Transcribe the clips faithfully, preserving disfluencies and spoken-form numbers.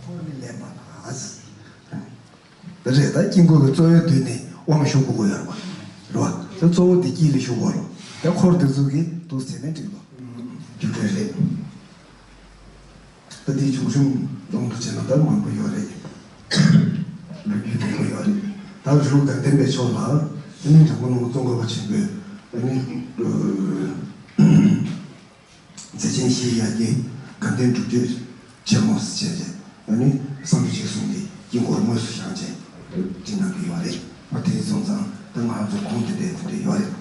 འཁོར་ནི་ལེན་པ་ལ། རེད། ད་དཀྱིལ་འཁོར་གྱི་གཙོ་བོའི་མདུན་ནས་དབང་ཞུ་དགོས་ཀྱི་ཡོད་རེད་པ། རེད་པ། ད་གཙོ་བོ་དེ་དཀྱིལ་ལ་ཞུ་དགོས་རེད། ད་འཁོར་དེ་ཚོ་གིས་འདུག་ཟེར་ནས་འགྲིག་གོ། རྒྱུ་འབྲས་རེད། ད་འདི་བྱུང་གཞུང་ལུང་དུ་བྱས་ན་ད་མང་པོ་ཡོད་རེད། ལོ་རྒྱུས་མང་པོ་ཡོད་རེད། ད་རི་བོ་དགའ་ལྡན་པའི་ཕྱོགས་ལ་དེ་ནི་འཇམ་མགོན་བླ་མ་ཙོང་ཁ་པ་ཆེན་པོས་དེ་ནི། མཛད་ཆེན་བཞིའི་ཡ་གྱལ་དགའ་ལྡན་སྒྲུབ་མཆོད་ཆེན་མོ་ཟེར་བྱས་ནས་བསམ་བློ་ཅིག་གསུངས་ཏེ་དཀྱིལ་འཁོར་དངོས་སུ་བཞེངས་བྱས་བྲིས་གནང་གི་ཡོད་རེད། ཨ་དེ་སོང་ཙང་ད་ང་ཚོ་ཁུངས་དེ་འདྲས་དེ་འདྲས་ཡོད་རེད།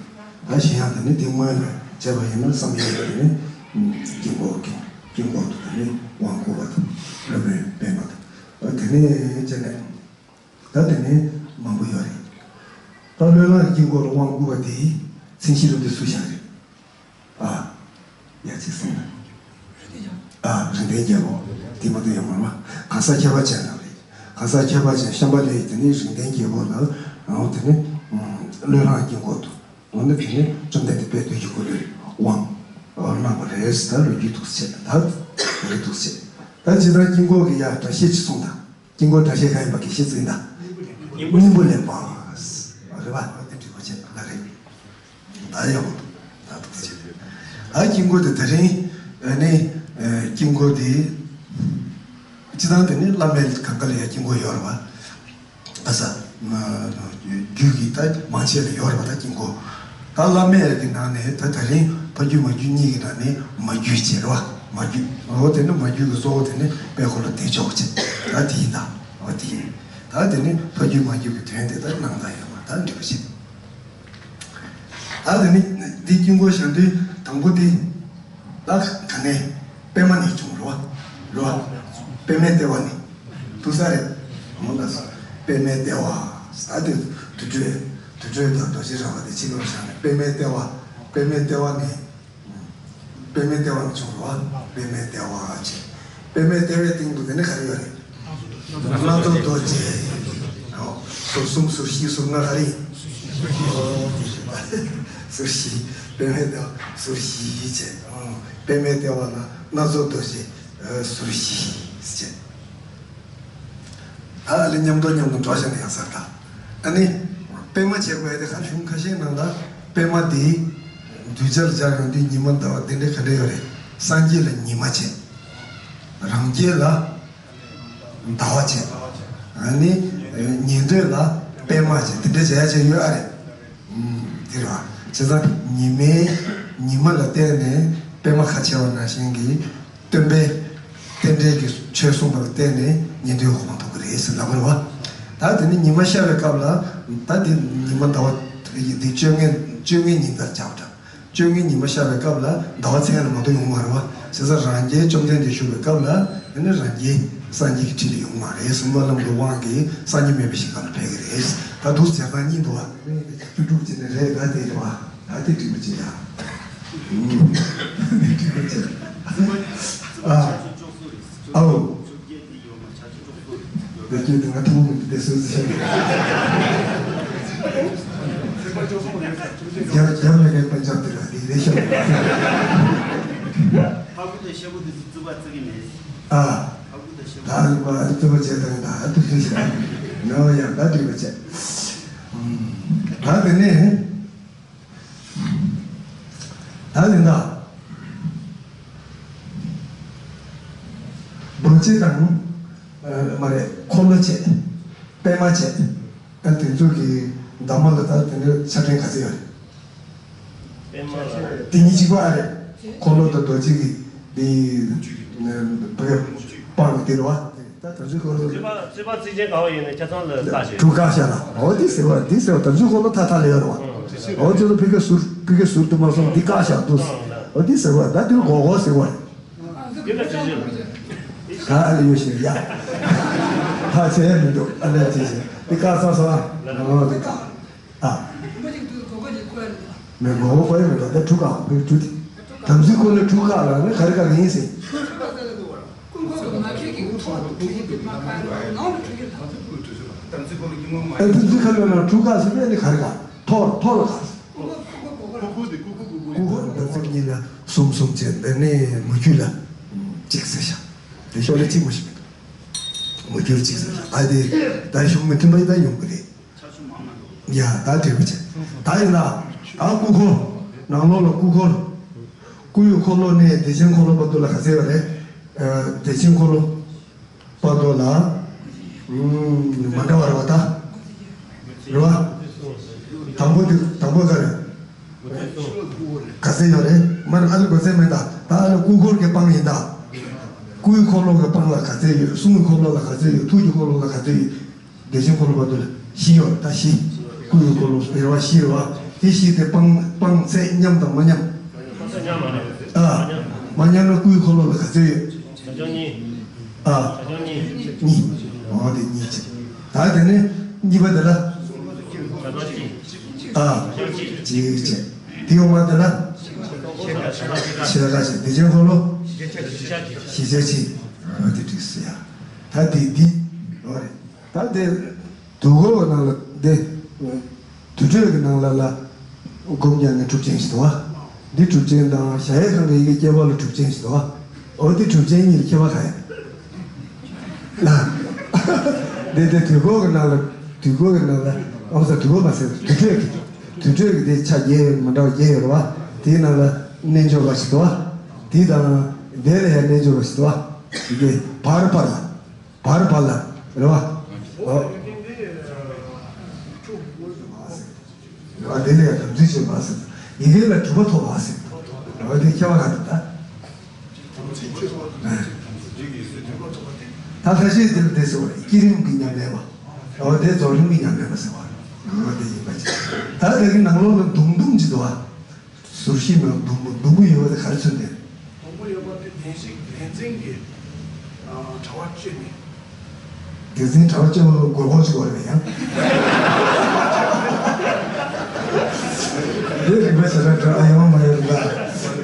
ད་གཞན་ཡང་དེ་ནི་དེ་སྔོན་ལ་བྱས་པ་ཡིན་ན་བསམ་ཡས་དེ་ནི་དཀྱིལ་འཁོར་གྱི་དཀྱིལ་འཁོར་དུ་དེ་ནི་དབང་བསྐུར་བ་དང་སློབ་དཔོན་པདྨ་དང་ཨ་དེ་ནས་བྱས་ནས། ད་དེ་ནས་མང་པོ་ཡོད་རེད། ད་བློས་བསླངས་ཀྱི་དཀྱིལ་འཁོར་ལ་དབང་བསྐུར་བ་དེ་མཚན་གཞི་རུ་འདི་སུ་བཞག་རེད། ཨ། ཡ་གཅིག་གསུངས་ན། ཨ། རིགས་ལྡན་རྒྱལ་པོ། དེ་མ་གཏོགས་ཡོད་མ་རེད། གང་ཟག་ཁྱད་པར་ཅན་རྣམས་རེད། གང་ཟག་ཁྱད་པར་ཅན་ཤམྦྷ་ལའི་དེ་ནི་རིགས་ལྡན་རྒྱལ་པོ་ལ། འོ་དེ་ནི། བློས་བསླངས་ཀྱི་དཀྱིལ་འཁོར་དུ། འོ་ན་དེ་ནི་བཅོམ་ལྡན་འདས་དཔལ་དུས་ཀྱི་འཁོར་ལོའི་དབང་། གནང་བ་རེད་ཟེར་ད་ལོ་རྒྱུས་འདུག་སེ་བྱས་ད། རེད་འདུག་སེ་བྱས། ད་ཇི་ལྟར་དཀྱིལ་འཁོར་གྱི་ཡ་འགྲེལ་བཤད་ཅིག་གསུངས་དང་། དཀྱིལ་འཁོར་འགྲེལ་བཤད་གང་ཡིན་པ་གི་ཤེས་ཚིག་ཡིན་ད། སྙིང་པོ་ལེན་པ། རེད་པ། དེ་འགྲིག་པ་བྱས་ལ་རེད། ད་ཡག་པོ་འདུག་ད་འདུག་སེ་བྱས། ད་དཀྱིལ་འཁོར་དེ་དེ་རིང་ནི་དཀྱིལ་འཁོར་དེ། སྤྱི་བཏང་དེ་ནི་བླ་མའི་གང་ག་ལ་ཡ་དཀྱིལ་འཁོར་ཡོད་རེད་པ། ཨ་ས། རྒྱུད་ཀྱི་ད་མང་ཆེ་ལ་ཡོད་རེད་པ་ད་དཀྱིལ་འཁོར། ད་བླ་མའི་གི་ནང་ནས་ད་དེ་རིང་ཕ་རྒྱུད་མ་རྒྱུད་གཉིས་ཀྱི་ནང་ནས་མ་རྒྱུད་བྱེད་རེད་པ། མ་རྒྱུད། འོ་དེ་ནི་མ་རྒྱུད་ཀྱི་གཙོ་བོ་དེ་ནི་དཔལ་འཁོར་ལོ་བདེ་མཆོག་བྱེད། ད་དེ་ཡིན་ད། འོ་དེ་ཡིན། ད་དེ་ནི་ཕ་རྒྱུད་མ་རྒྱུད་ཀྱི་དོན་དེ་ད་ནང་ད་ཡོད་པ་ད་འགྲིག་པ་བྱེད། ད་དེ་ནི་འདི་དཀྱིལ་འཁོར་བཞེངས་དུས་དང་པོ་དེ། ད་ག་ནས་པདྨ་ནས་བྱུང་རོ། རོ། པདྨའི་ལྟེ་བ་ནས། ཐུག་ས་རེད། མོ་ལ་ས། པདྨའི་ལྟེ་བ། ས་དེ་དུར་ཁྲོད། དུར་ཁྲོད་དང་རྡོ་རྗེ་ར་བ་དེ་ཕྱི་ལོགས་བཞག་ནས་པདྨའི་ལྟེ་བ། པདྨའི་ལྟེ་བ་ནས། པདྨའི་ལྟེ་བ་ནས་བྱུང་རོ། པདྨའི་ལྟེ་བ་བྱས། པདྨའི་ལྟེ་བའི་སྟེང་དུ་དེ་ནས་ག་རེ་ཡོད་རེད། སྣ་ཚོགས་རྡོ་རྗེ། ཟུར་གསུམ་ཟུར་བཞི་ཟུར་ལྔ་ག་རེ་ཡིན། ཟུར་བཞི། པདྨའི་ལྟེ་བ་ཟུར་བཞི་བྱས། པདྨའི་ལྟེ་བ་ལ་སྣ་ཚོགས་རྡོ་རྗེ་ཟུར་བཞི་བྱས། ད་ཨ་ལེ་མཉམ་དུ་མཉམ་དུ་འགྲོ་བཞིན་ཡང་སར་ད། ཨ་ནི། པདྨ་བྱས་པའི་དེ་ཁ་གཞུང་ཁ་ཤས་ནང་ལ་པདྨ་དེ། གདུལ་བྱ་ལ་སྦྱར་ཡོང་དུས་ཉི་མ་ཟླ་བ་དེ་འདྲ་ག་འདྲ་ཡོད་རེད། སངས་རྒྱས་ལ་ཉི་མ་བྱས། རང་རྒྱལ་ལ། ཟླ་བ་བྱས། ཨ་ནི། ཉན་ཐོས་ལ་པདྨ་བྱས་དེ་འདྲ་བྱས་ཡ་བྱས་ཡོད་ཨ་རེད། ཨུམ། དེ་རེད་བ། བྱས་ཙང་ཉི་མའི། ཉི་མ་ལ་བརྟེན་ནས་པདྨ་ཁ་ཕྱེ་བ་ནང་བཞིན་གྱི། སྟོན་པའི། རྟེན་འབྲེལ་གྱི་ཆོས་གསུངས་པ་ལ་བརྟེན་ནས་ཉན་ཐོས་འོག་མ་ཐོབ་ཀྱི་རེད་ཟེར་ལབ་པ་རེད་བ། ད་དེ་ནི་ཉི་མ་ཤར་བའི་སྐབས་ལ། ད་དེ་ཉི་མ་ཟླ་བ་དེ་བཅོ་ལྔའི་བཅོ་ལྔའི་ཉིན་ལྟར་བྱ་བ་འདྲ། བཅོ་ལྔའི་ཉི་མ་ཤར་བའི་སྐབས་ལ་ཟླ་བ་མཚན་ལ་མ་གཏོགས་ཡོང་མ་རེད་བ། བྱས་ཙང་རང་རྒྱལ་བཅོམ་ལྡན་འདས་བཞུགས་པའི་སྐབས་ལ་དེ་ནི་རང་རྒྱལ་སངས་རྒྱས་ཀྱི་ཁྲི་ལ་ཡོང་མ་རེད། གསུམ་པ་ལམ་གྱི་དབང་གིས་སངས་རྒྱས་མེད་པའི་ཞིང་ཁམས་ལ་ཕེབས་ཀྱི་རེད། ད་འདུག་ཟེར་སྟངས་གཉིས་འདུག་བ། ཅུ་དྲུག་ཅེས་ནི་རེད་ད་དེ་རེད་བ། ད་དེ་འགྲིག་པ་ཅིག་ཡ། ཨུམ། དེ་འགྲིག་པ་ཅིག་ཨ། ཨའོ། བོད་སྐད་དེ་ང་ཐུན་མོང་མི་འདུག་དེ་སུས་ཟེར། རྒྱ་རྒྱ་མི་རེད་པན་ཇབ་དེ་ལ་དེ་རེད་ཤག་ཧ་གོ་དང་ཤ་གོ་དེ་ཚོ་རྩིས་པ་རྩི་གི་མེད། ཨ། ཧ་གོ་དང་ཤ་གོ། ད་རིག་པ་རྩིས་པ་བྱས་དང་ད་ཨ་ཐུག་ཐུག་ཤག་ནའོ་ཡ་ད་འགྲིག་པ་བྱས། ཨུམ། ད་དེ་ནས། ད་ཡིན་ད། རྡོ་རྗེ་དང་། ཨ། མ་རེད། འཁོར་ལོ་བྱས། པདྨ་བྱས། ཨ། དེ་ཚོ་གི་འདབ་མ་ལ་ད་དེ་འདྲའི་ཆ་ཕྲན་ག་ཚོད་ཡོད་རེད། པདྨ་ལ། དེ་གཉིས་གཅིག་པ་ཨ་རེད། འཁོར་ལོ་དང་རྡོ་རྗེ་གི་དེ། བ། སྤང་གི་དེ་རེད་བ། ད་དམ་ཚིག་འཁོར་ལོ། རྩོད་པ་རྩོད་པ་རྩིས་ཅན་ག་བ་ཡིན་ནའི་ཆ་ཚང་ལ་བཀག་བྱས། དྲུག་བཀག་བཞག་ལ། འོ་འདི་ཟེར་བ་འདི་ཟེར་བ་དམ་ཚིག་འཁོར་ལོ་ཐ་ཐ་ལ་ཡོད་རེད་བ། འོ་ཅོ་ལོ་ཕི་ཀ་ཟུར་ཕི་ཀ་ཟུར་དུ་མ་སོང་འདི་བཀག་བཞག་འདུག། འོ་འདི་ཟེར་བ་ད་འདི་གོ་གོ་ཟེར་བ། འདི་ལ་ཅི་ཞིག་ལ། ད་ཨ་ལ་ཡོད་ཤེས་ཡ། ད་བྱས་མི་འདུག། ཨ་ལས་ཅི་ཞིག་འདི་བཀག་ཚར་སོང་། འོ་འདི་བཀག། ཨ། མེད་མགོ་བོ་བཀོད་མེད་པ་ད་དྲུག་བཀག་བོད་དྲུག་དེ། དམ་ཚིག་འཁོར་ལོ་དྲུག་བཀག་ལ་ནི་ག་རེ་བཀག་ཡིན་ཟེར། ཨ་དམ་ཚིག་ཁ་ལོ་ན་དྲུག་བཀག་ཟེར་ནས་ནི་ག་རེ་བཀག་ཐོག་ཐོག་ལ་བཀག། སྐུ་འཁོར་དམ་ཚིག་གཉིས་ལ་གསུམ་གསུམ་བྱས་འདི་ནི་མུ་ཁྱུད་ལ་གཅིག་ཟེར་ཤག། དེ་ཤོག་ལ་གཅིག་མ་ཞིག་མུ་ཁྱུད་གཅིག་ཟེར་ཤག། ཨ་དེ་ད་ཤོག་མི་མཐུན་པ་ཡིན་ད་ཡོང་གི་རེད། ཡ་ད་འགྲིག་པ་བྱས། ད་ཡིན་ན་ད་སྐུ་འཁོར། ནང་ལོགས་ལ་སྐུ་འཁོར། སྐུ་ཡི་འཁོར་ལོ་ནས་བདེ་ཆེན་འཁོར་ལོ་བར་དུ་ལ་ག་ཚད་ཡོད་རེད། ཨ་བདེ་ཆེན་འཁོར་ལོ་བར་དུ་ལ་ཨུམ་མ་འདྲ་བ་རེད་བ་ད། རེད་བ། དང་པོ་འདི་དང་པོ་ག་རེ། ག་ཚད་ཡོད་རེད། མར་ཨ་ལ་གོ་ཚད་མེད་ད། ད་ཨ་ལ་སྐུ་འཁོར་གྱི་དཔང་ཡིན་ད། སྐུའི་འཁོར་ལོ་གི་དཔང་ལ་ག་ཚད་ཡོད། གསུང་གི་འཁོར་ལོ་ལ་ག་ཚད་ཡོད། ཐུགས་ཀྱི་འཁོར་ལོ་ལ་ག་ཚད་ཡོད། བདེ་ཆེན་འཁོར་ལོ་བར་དུ་ལ་བཞི་ཡོད་ད་བཞི། སྐུའི་འཁོར་ལོ་རེ་བ་བཞི་རེད་བ། དེ་བཞི་དེ་དཔང་དཔང་ཚད་མཉམ་དང་མ་མཉམ། ཨ། མ་མཉམ་ན་སྐུའི་འཁོར་ལོ་ལ་ག་ཚད་ཡོད། ཨ། གཉིས། འོ་དེ་གཉིས་བྱས། ད་དེ་ནས་གཉིས་པ་དེ་ལ། ཨ། གཅིག་བྱས། དེ་འོག་མ་དེ་ལ། ཕྱེད་ཀ་བྱས། བདེ་ཆེན་འཁོར་ལོ། བཞི་ཆ་གཅིག། འོ་དེ་འགྲིག་སོང་ཡ། ད་དེ་འདི། འོ་རེད། ད་དེ། དུས་འཁོར་གྱི་ནང་ལ་དེ། དུར་ཁྲོད་ཀྱི་ནང་ལ་ལ། སྒོམ་རྒྱག་ནས་གྲུབ་ཆེན་ཞིག་འདུག་བ། འདི་གྲུབ་ཆེན་དང་གཞལ་ཡས་ཁང་གི་ཡི་གེ་སྐྱེ་བ་ལ་གྲུབ་ཆེན་ཞིག་འདུག་བ། འོ་དེ་གྲུབ་ཆེན་གཉིས་ལ་ཁྱད་པར་ག་ཡ། ལ། དེ་དེ་དུས་འཁོར་གྱི་ནང་ལ། དུས་འཁོར་གྱི་ནང་ལ། ཨོ་ས་དུས་འཁོར་མ་ཟེར་དུར་ཁྲོད་ཀྱི། དུར་ཁྲོད་ཀྱི་དེ་ཆ་བརྒྱད་མི་འདྲ་བ་བརྒྱད་ཡོད་རེད་བ། དེའི་ནང་ལ་རྣལ་འབྱོར་པ་ཞིག་འདུག་བ། དེ་དང་། དེ་ལ་ཡང་རྣལ་འབྱོར་པ་ཞིག་འདུག་བ། དེ་གའི་བར་བར་ལ། བར་བར་ལ། རེད་བ། འོ། རེད་བ། དེ་ལས་དམ་ཚིག་ཆོས་མ་ཟེར། ཡི་གེ་ལ་གྲུབ་པ་ཐོབ་པ་ཟེར། རེད་བ། དེ་ཁྱད་པར་ག་འདུག་ད། ད་ཁ་ཤས་དེ་ལ་དེ་ཟེར་བ་རེད། བསྐྱེད་རིམ་གྱི་ཉམས་ལེན་པ། རེད་བ། དེ་རྫོགས་རིམ་གྱི་ཉམས་ལེན་པ་ཟེར་བ། རེད་བ། དེ་ཡིན་པ་ཅིག། ད་དེ་གི་ནང་ལོགས་ལ་མདུང་མདུང་ཅིག་འདུག་བ། ཟུར་བཞི་ནང་ཟླུམ་པོ། ཟླུམ་པོ་ཡོད་པ་དེ་ག་རེ་མཚོན་ཏེ། ཟླུམ་པོ་ཡོད་པ་དེ་བདེན་བཞི་བདེན་འཛིན་གྱི་ཨ་གྲྭ་པ་བཅོས་མིན། བདེན་འཛིན་གྲྭ་པ་བཅོས་མིན་དགོས་མཁོ་ཅིག་ཡོད་རེད་ཡང་། དེ་རིག་པ་བྱེད་སྟངས་འདྲ་ཡོང་མ་ཡོང་ལ།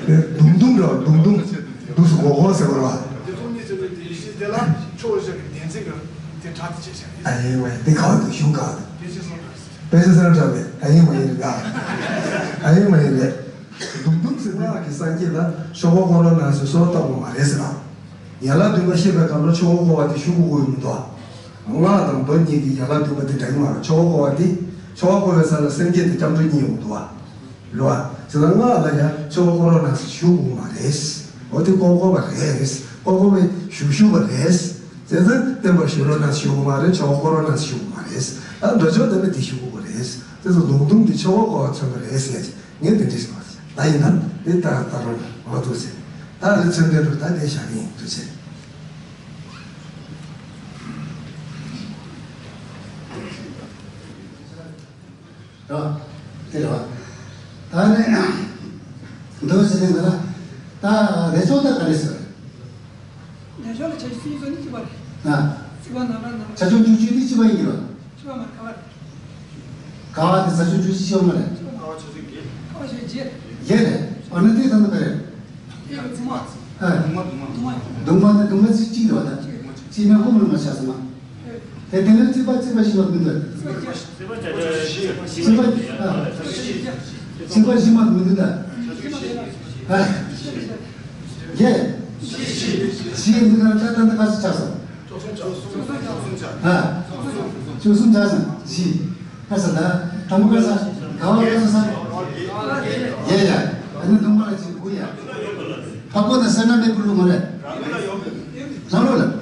དེ་ཟླུམ་ཟླུམ་འདྲ་བ། ཟླུམ་ཟླུམ་འདུག་སུ་དགོས་མཁོ་ཟེར་བ་ལ། དེ་ཟླུམ་གཉིས་ཟེར་བའི་བདེན་བཞི་དེ་ལ་ཆོས་བཞག་གི་བདེན་འཛིན་གྱི་དེ་གྲྭ་དེ་བྱས་བཞག་ཨ་ཡིན་བས། དེ་གང་དུ་གཞུང་གང་དུ། བདེན་བཞི་གསུམ་གྲྭ། དཔེ་ཆ་སེ་ར་འདྲ་བས། ཨ་ཡིན་མ་ཡིན་རེད་ད། ཨ་ཡིན་མ་ཡིན་རེད། ཟླུམ་ཟླུམ་ཟེར་ན་སྔགས་ཀྱི་སངས་རྒྱས་ལ་ཆོས་འཁོར་བསྐོར་རོགས་གནང་ཟེར་གསོལ་བ་བཏབ་དགོས་མ་རེད་ཟེར་ན། ཡན་ལག་བདུན་པ་ཤེས་པའི་སྐབས་ལ་ཆོས་འཁོར་བསྐོར་བ་དེ་ཤུ་གུ་གུ་ཡོད་མི་འདུག། སྔགས་དང་བ་གཉིས་ཀྱི་ཡན་ལག་བདུན་པ་དེ་འདྲ་ཡིན་མ་རེད། ཆོས་འཁོར་བསྐོར་བ་དེ། ཆོས་འཁོར་བསྐོར་བའི་ས་ལ་སེམས་བསྐྱེད་དང་སྐྱབས་འགྲོ་གཉིས་ཡོང་གི་འདུག་བ། རེད་བ། ཟེར་ན་སྔགས་ལ་ཡང་ཆོས་འཁོར་བསྐོར་རོགས་གནང་ཟེར་ཞུ་དགོས་མ་རེད། འོ་དེ་བསྐོར་བསྐོར་བ་རེད། བསྐོར་བསྐོར་བའི་ཞུ་ཞུ་བ་རེད། བྱས་ཙང་བསྟན་པ་ཞུ་རོགས་གནང་ཟེར་ཞུ་དགོས་མ་རེད། ཆོས་འཁོར་བསྐོར་རོགས་གནང་ཟེར་ཞུ་དགོས་མ་རེད། ད་འདོད་ཆོག་བསྟན་པ་དེ་ཞུ་དགོས་པ་རེད། བྱས་ཙང་ཟླུམ་ཟླུམ་དེ་ཆོས་འཁོར་བསྐོར་བ་མཚོན་པ་རེད་ཟེར་ཡ་ཅིག། ངས་དེ་འདྲ་ཞིག་མ་ཟེར། ད་ཡིན་ན་དེ་ལྟར་ལྟ་རུང་མ་འདུག་ཟེར། ད་རི་མཚོན་དོན་དུ་ད་དེ་བཞག་གི་ཡིན་འདུག་ཟེར། རོ། དེ་རེད་བ། ད་ནི་འདུག་ཟེར་ནས་ད་ད་རེ་ཆོག་ད་ག་རེ་ཟེར། རེ་ཆོག་ལ་ཆ་ཤས་སུ་ཡིན་སོ་ནི་གཅིག་པ་རེད། ན། གཅིག་པ་ན་ར་ན། ཆ་ཆུང་བཅུ་གཅིག་དེ་གཅིག་པ་ཡིན་གྱི་རོ། གཅིག་པ་མ་རེད། ག་པ་རེད། ག་པ་དེ་ས་ཆུང་བཅུ་གཅིག་ཤོག་མ་རེད། ག་པ་ཆུ་ཚོད་བརྒྱད། ག་པ་ཆུ་ཚོད་བརྒྱད། བརྒྱད་རེད། ཨ་ནི་དེ་ད་ནི་ག་རེད། དེ་ཡང་བདུན་མ། ཨ། བདུན་མ་བདུན་མ། བདུན་མ་དེ་བདུན་མ་གཅིག་གཅིག་རེད་བ་ད། གཅིག་མ་ཧུ་མི་མ་ཆགས་སོང་ང་། དེ་དེ་ནས་རྩིས་པ་རྩིས་པ་བཞི་པ་མི་འདུག། རྩིས་པ་བརྒྱད། རྩིས་པ་ཨ། རྩིས་པ་བཞི་པ་མི་འདུག་ད། ཨ། བརྒྱད། བཞི་འདི་ག་ད་ད་ད་ག་ཚོད་ཆགས་སོང་། ཨ། བཅུ་གསུམ་ཆགས་སོང་། བཞི། ཁ་ས་ད། དང་པོ་ཁ་ས། ག་བ་ཁ་ས་ས། ཡ་ཡ། ཨ་ནི་སྟོང་པ་ལ་ཅིག་དགུ་ཡ། ཕ་གོ་ན་སེར་སྣ་མེད་པའི་ལུགས་མ་རེད། རང་ལུགས་ལ།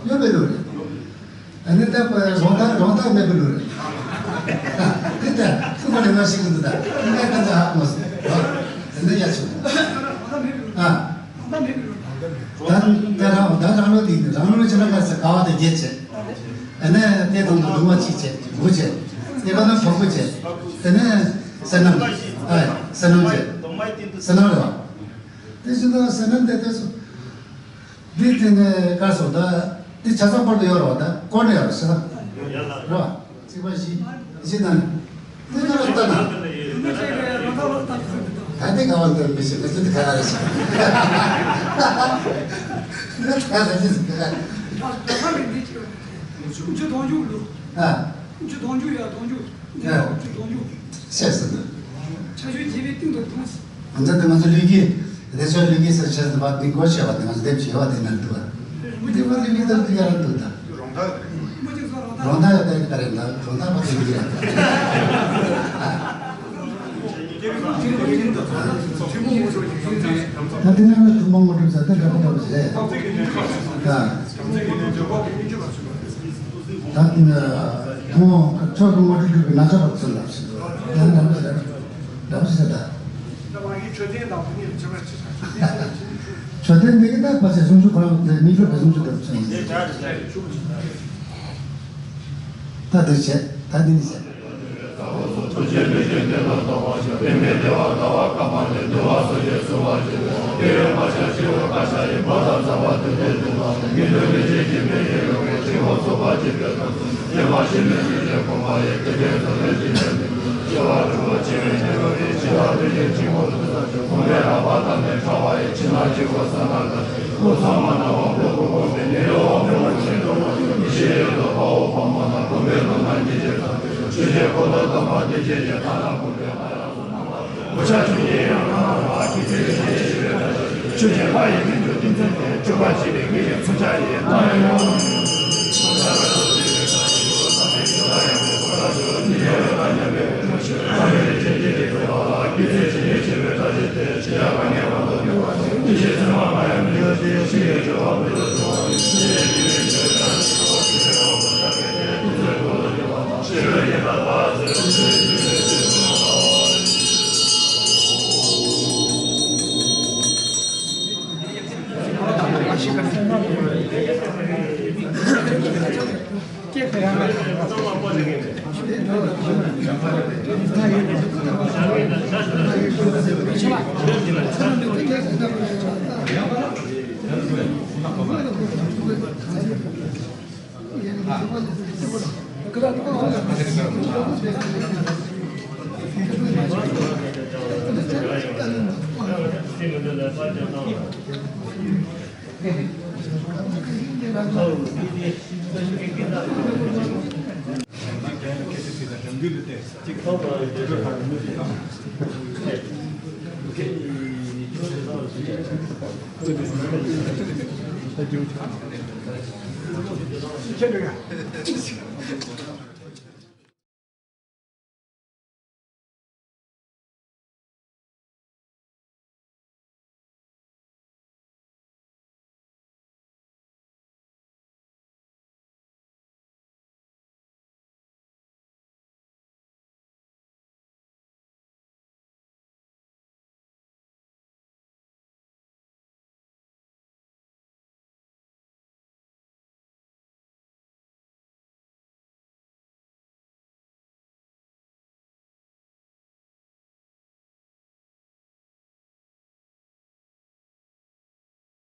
ཡོད་པའི་ལུགས་རེད། ཨ་ནི་ད་པ་རོང་ཐག་རོང་ཐག་མེད་པའི་ལུགས་རེད། དེ་ལྟ་ཐུག་པ་ལས་མ་ཤེས་ཀྱི་འདུག་ད། དེ་ལྟ་ད་ཧ་གོ་སོང་། ཨ་ནི་ཡ་ཆུ། ཨ། ད་ད་རང་ད་རང་ལུགས་དེ་ཡིན། ནང་ལོགས་ཕྱི་ལ་ཁ་སི་ཀ་བ་དེ་བརྒྱད་བྱས། དེ་ནས་དེ་དང་དུ་ལུང་བ་གཅིག་བྱས། དགུ་བྱས། དེ་ཁ་ན་བོང་བུ་བྱས། དེ་ནས་བསོད་ནམས། ཨ། བསོད་ནམས་བྱས། བསོད་ནམས་རེད་བ། དེ་བཞིན་དུ་བསོད་ནམས་དེ་དེ་སོ། འདི་དེ་ནས་བཀར་སོང་ད། འདི་ཆ་ཚང་པར་དུ་ཡོད་རེད་བ། ད་བསྐོར་ནས་ཡོད་རེད་ཟེར་ན། རེད་བ། རྩིག་པ་བཞི། བཞི་དང་། དེ་ནས་ལྟ་ན། ད་དེ་ག་བ་འདོན་མི་ཤེས། ང་ཚོ་དེ་ག་རེ་ཟེར། ད་ད་ཅི་ཟེར་ག་རེ། ད་ད་ད་རེ་འདི་ཅི། འཇུ་གདོང་འཇུག་ལུ། ཨ། འཇུ་གདོང་འཇུག་ཡ་གདོང་འཇུག། འཇུ་གདོང་འཇུག། ཤེས་སོང་། ཆ་ཤོས་རྒྱས་པའི་སྟེང་དུ་ཐོན་སོང་། ང་ཚོ་དེ་ང་ཚོ་ལུས་ཀྱི། དེ་ཚོ་ལུས་ཀྱི་ས་ཆ་དེ་བ་དེ་གོ་ཤེས་པ་དེ་ང་ཚོ་དེབ་ཆེ་བ་དེ་ན་འདུག་བ། དེ་བ་ལུས་ཀྱི་དེབ་དེ་ཡར་འདུག་ད། རོང་ཐག་ཡོད་དེ་ག་རེ་ན་རོང་ཐག་བ་དེ་ཡིན་གྱི་རེད། ད་དེ་ན་ཐུན་མོང་དངོས་གྲུབ་ཟེར་དེ་འདྲ་པོ་འདྲ་པོ་ཞིག་རེད། ད། ད་ཐུན་མོང་ཕྱོགས་དུ་དངོས་གྲུབ་སྒྲུབ་པའི་ན་ཚ་རབ་ཚུལ་ལ་ཟེར། ད་འདྲ་པོ་ཟེར། འདྲ་པོ་ཟེར་ད། ད་མ་གི་མཆོད་རྟེན་དང་དེ་ནས་ཆོས་པ་ཆེ་ས། མཆོད་རྟེན་འདི་གི་ད་ཕལ་ཆེར་སུམ་ཅུ་གོ་ར་དེ་མི་འཕྲོད་པའི་སུམ་ཅུ་དང་མཚུངས་ཡིན། ད་འདི་བྱས། ད་འདི་ནི་བྱས།